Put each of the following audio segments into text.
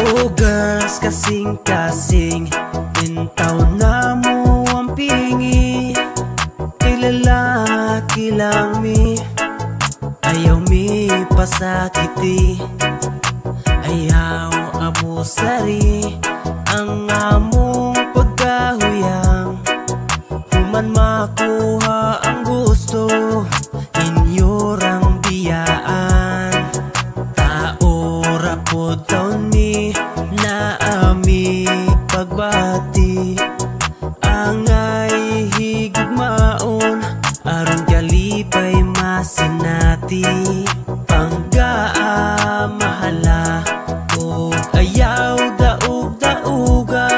Oh girls, kasing-kasing, intaw na mo ang pingi. Kay lalaki lang mi, ayaw mi pasakiti. Ayaw abusari ang among pagkahuyang. Human makuha ang gusto, inyorang biyaan. Tao ra pod taon mi, naami pagbati. Angay higugmaon, aron kalipay masinati. Panggaa mahala, ug ayaw daog-dauga.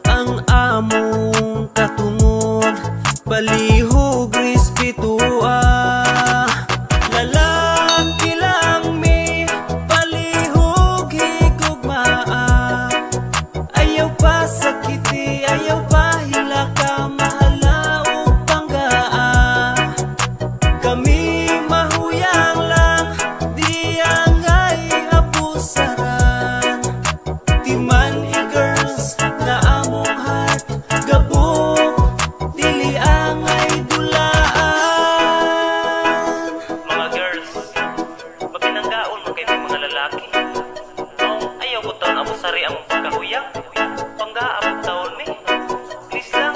Ang among katungon, palihog respetua. Lalaki lang mi, palihog higugmaa. Ayaw pa sakiti, ayaw pa hilaka, mahala ug panggaa. Kami mahuyang lang, di angay abusaran. Timan i-girls na among heart, gabok, dili angay dulaan. Mga girls, mapinanggaon man kay may mga lalaki. Oh, ayaw ko taon abusari among pagkahuyang. Panggaa po taon mi. Please lang.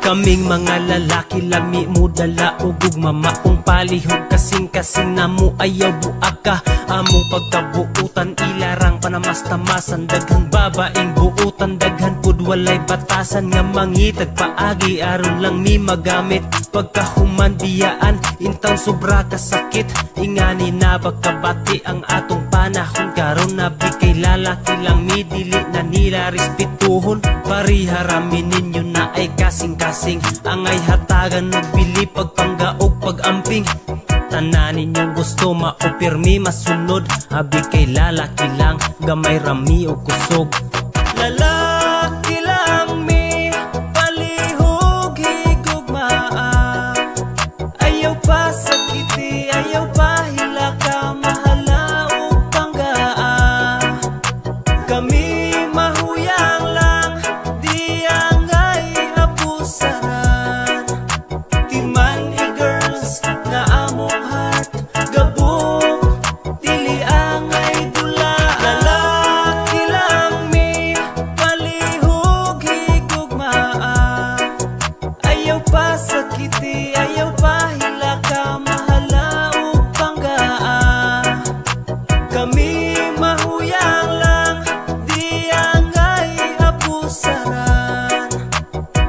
Kaming mga lalaki lami mo dala og gugma, maong palihog kasing-kasing namo ayaw buaka. Among pagkabuutan ilarang panamastamasan, daghang babaeng buutan, daghan pud walay batasan nga mangitag paagi aron lang mi magamit. Pagkahuman biyaan intang sobra kasakit, ingani na pagkabati ang atong panahon karon. Nabi kay lalaki lang mi, dili na nila respetuhon. Pariharami ninyo na ay kasing-kasing, angay hatagan og bili pagpangga og pag-amping. Tanan ninyong gusto maupirmi masunod, abi kay lalaki lang gamay rami og kusog. Lalaki lang mi, palihog higugmaa. Ayaw pa sakiti, ayaw pa hilaka, mahala ug panggaa. Kami mahuyang lang, di angay abusaran. Timan i-girls na among heart, gabok, dili angay dulaan. Lalaki lang mi, palihog higugmaa. Ayaw pa sakiti, ayaw pa hilaka, mahala ug panggaa. Kami mahuyang lang, di angay abusaran.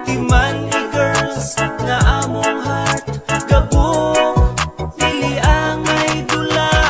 Timan i-girls na among heart, gabok, dili angay dulaan.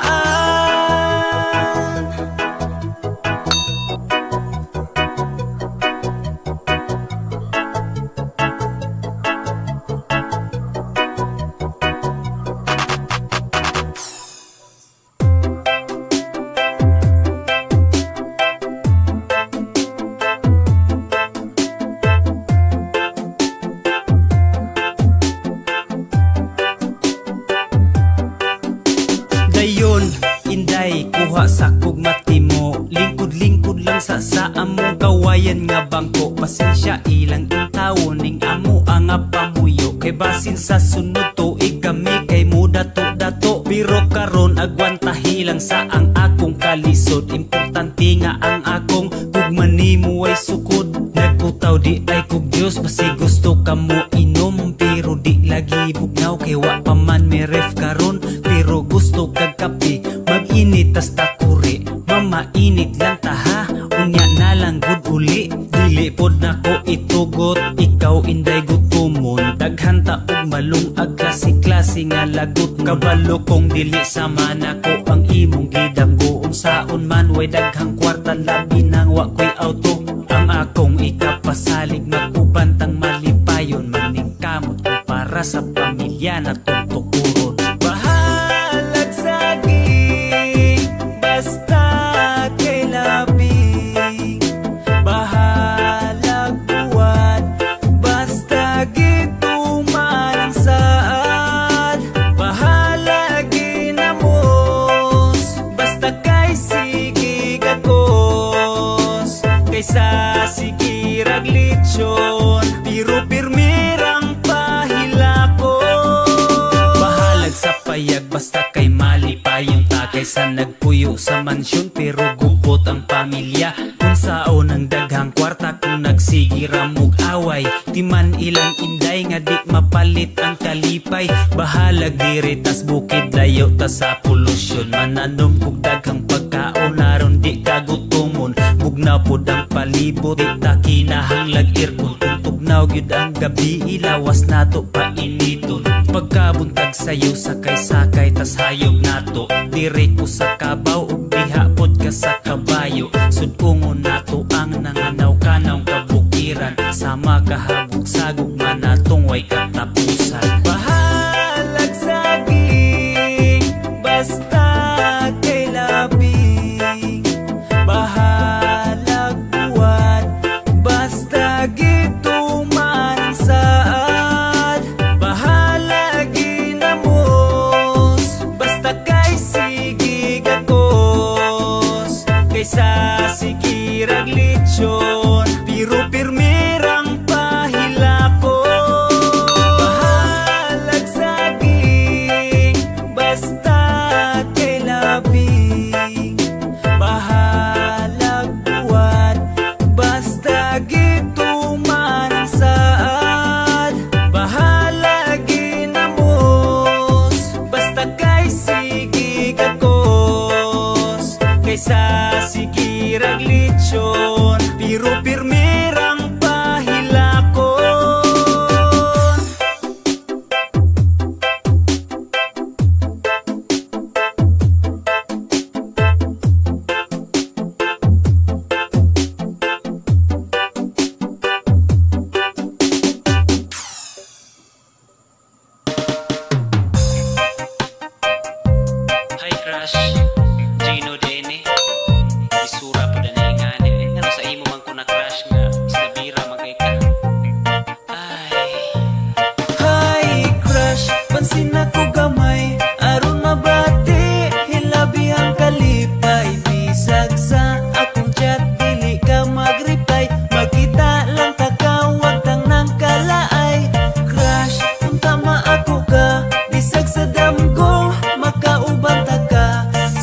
Dayon, inday, kuha sa kog matimo. Lingkod-lingkod lang sa among kawayan nga bangko. Pasensya ilang intawon ning amo ang pamuyo. Kay basin sa sunod tuig kami kay mo dato-dato. Pero karon agwantahi lang sa ang akong kalisod. Importante nga ang akong gugma nimo ay sukod. Nagkutaw di ay kog Diyos, basi gusto ka mo inom. Pero di lagi bugnaw kay wa pa man mi ref karon. Pero gusto kag kape, mag-init tas takuri. Mamainit lang ta ha, unya na lang gud uli. Dili pod nako itugot, ikaw inday gutomon. Daghan ta og malungag, klase-klase nga lagot. Kabalo kong dili sama nako ang imong gidanggoon. Saon man way daghang kwarta, labi nang wa ko'y auto. Ang akong ikapasalig, mag-uban tang malipayon. Maningkamot ko para sa pamilya na tutukuron. Bahalag saging, basta kay labing. Bahalag buwan, basta gituman ang saad. Bahalag ginamos, basta kay sige gakod. Kaysa sige rag lechon, pero pirmirang pahilakon. Bahalag sa payag basta kay malipayon ta, kaysa nagpuyo sa mansyon pero gupot ang pamilya. Kung saon ang daghang kwarta kung nagsige ra mog away, di man ilang inday nga di mapalit ang kalipay. Bahalag diri tas bukid, layo ta sa polusyon. Mananom kog daghang pagkaon aron di ka gutomon. Bugnaw pod ang palibot, di ta kinahanglag aircon. Kung tugnaw gyud ang gabi, ilawas nato painiton. Pagkabuntag sayo, sakay-sakay tas hayop nato. Diri ko sa kabaw ug diha pod ka sa kabayo. Sudungon nato ang nanganaw-kanaw kabukiran, sama kahabog sagog man natong way katapusan. Bahalag saging basta kay labing, bahalag buwat basta gituman ang saad. Bahalag ginamos basta kay sige gakos, kaysa sige rag lechon pero pirmirang pahilakon. Bahalag saging basta kay labing, bahalag buwat basta gituman ang saad. Bahalag ginamos basta kay sige gakos, kaysa sige rag lechon pero pirmirang pahilakon. Hi crush, Gino Dene. Isura po na ngani. Ngano sa imo man ko na crush nga isnabira man kay ka. Ay. Hi crush, pansin ako gamay aron mabati hilabi ang kalipay. Bisag sa akong chat dili ka magreply, makita lang ta ka wag tang nang kalaay. Crush, unta maako ka bisag sa damgo makauban ta ka.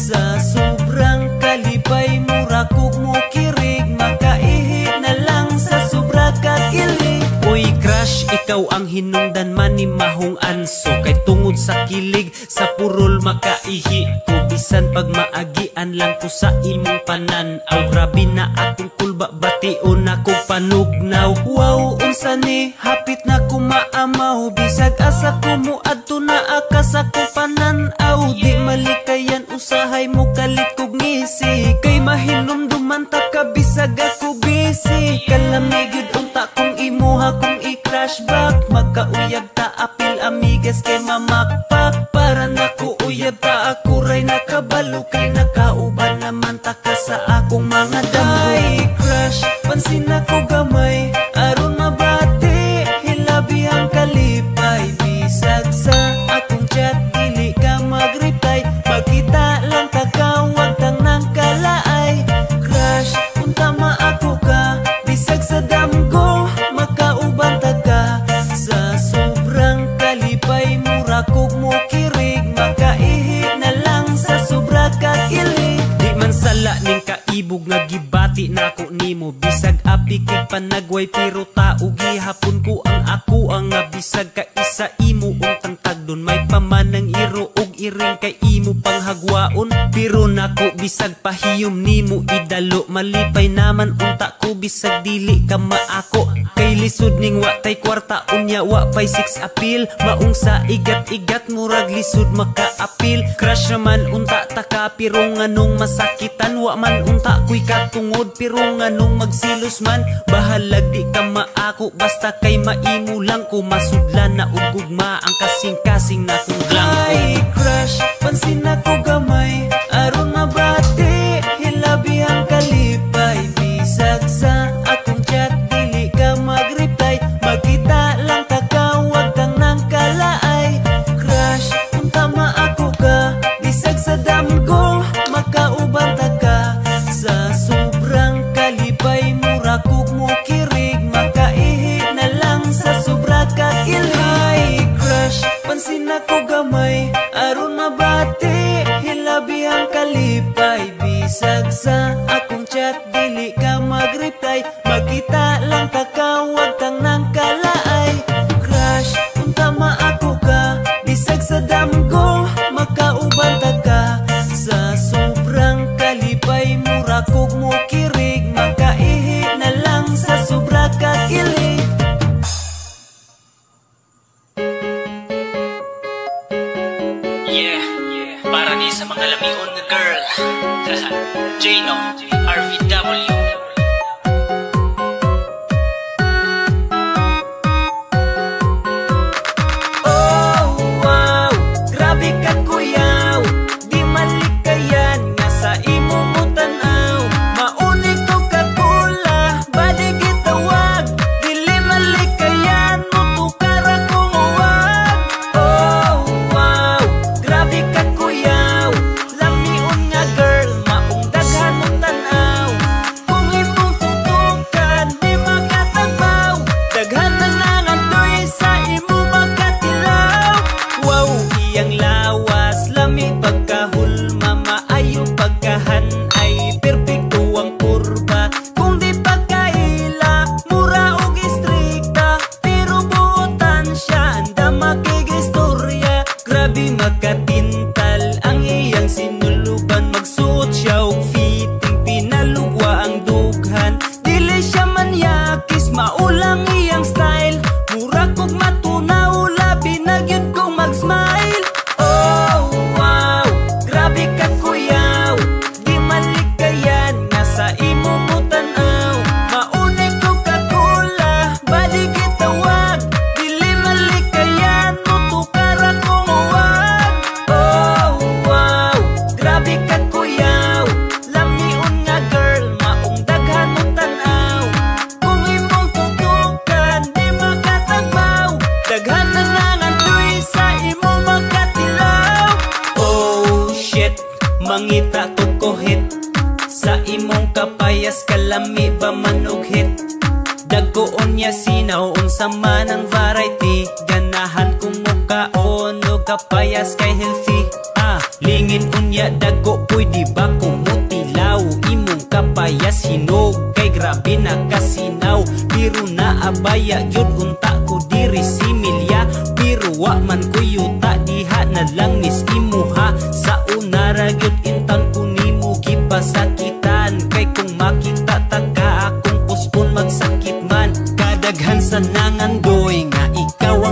Sa sobrang kalipay mura kog mo kirig, makaihi na lang sa sobra ka kilig. Uy crush, ikaw ang hinungdan man ni mahong anso, kay tungod sa kilig sa purol makaihi ko. Bisan pag maagian lang ko sa imong panan-aw, grabe na akong kulba bation ako panugnaw. Wow, unsa ni hapit na ko maamaw, bisag asa ko moadto na aka sa ko panan-aw. Di malikayan usahay mo kalit kog ngisi, kay mahinumduman ta ka bisag ako busy. Kalami gyud unta kung imuha kong i-crush back, magkauyab ta apil amigas kay mamakpak. Para nako uyab ta ako ray nakabalo, kay nakauban naman ta ka sa akong mga damgo. Ay crush, pansin ako gamay aron mabati hilabi ang kalipay. Bisag sa akong chat dili ka magreply, makita lang ta ka wag tang nang kalaay. Crush, unta maako ka bisag sa damgo makauban ta ka. Sa sobrang kalipay mura kog mo kirig, makaihi na lang sa sobra ka kilig. Di man sala ning kaibog nga gibati nako nimo, bisag api kig panagway pero tao gihapon ko ang ako ang nga bisag ka isa imo untang tagdon. May pamanang iro og iring kay imo panghagwaon, pero nako bisag pahiyom nimo idalo. Malipay naman unta ko bisag dili ka maako, kay lisod ning wa tay kwarta unya wa pay six appeal. Maong sa igat-igat murag lisod makaapil. Crush naman unta ta ka pero nganong masakitan, wa man unta ko'y katungod pero nganong magsilos man. Bahalag di ka maako basta kay maimo lang ko, masudlan na og gugma ang kasing-kasing na kong blanko. Ay crush, pansin ako gamay aron mabati hilabi ang kalipay. Bisag sa akong chat dili ka magreply, makita lang ta ka wag tang nang kalaay. Crush, unta maako ka bisag sa damgo makauban ta ka. Sa sobrang kalipay mura ko gamay aron mabati hilabihang kalipay. Bisag sa akong chat dili ka magreply, makita lang ta ka wag tang nang kalaay. Crush unta maako ka, bisag sa damgo makauban ta ka. Sa sobrang kalipay mura kog mokirig, makaihi na lang sa sobra ka kilig. Yeah, para ni sa mga lamion nga girl. Jano, RVW. Oh, wow, grabe ka kuyaw, di malikayan nga sa imo mo tan-aw. Mauni ko kakula, bali gitawag, dili malikayan mo tukara kong uwag. Oh, wow, grabe ka kuyaw, lamion nga girl, maong daghan mo tan-aw. Kung imong tutukan, di makatagbaw, daghan na nangandoy sa imo makatilaw. Wow, iyang lawas, lami pagkahulma, maayo pagkahan ay perpekto ang kurba. Kung di pa kaila, mura og istrikta, pero buotan siya, anda makigistorya. Grabe makatintal ang iyang sinuluban, magsuot siya og fitting, pinalugwa ang dughan. Dili siya manyakis, maulang iyang style, mura kog matunaw, labi na gyud kong mag-smile. Oh, wow, grabe ka kuyaw, di malikayan nga sa imo mo tan-aw. Mauni ko kakula, bali gitawag, dili malikayan mo tukara kong uwag. Oh, wow, grabe ka kuyaw, lamion nga girl, maong daghan mo tan-aw. Kung imong tutukan, di makatagbaw, daghan na nangandoy sa imo makatilaw. Oh shit, mangita ko kohit, sa imong kapayas kalami ba man og hit. Dagkoon niya sinaw unsa man ang variety, ganahan kong mukaon og kapayas kay healthy. Ah, lingin unya dagko pwede ba kumutilaw, imong kapayas hinog kay grabe na kasinaw. Pero naabaya gyud unta ko diri si Milya, pero wa man ko yuta diha na lang mis imuha. Sa una ra gyud intan ko nimo gipasakitan, kay kung makita ta ka akong puspon magsakit man. Kadaghan sa nangandoy nga ikaw ang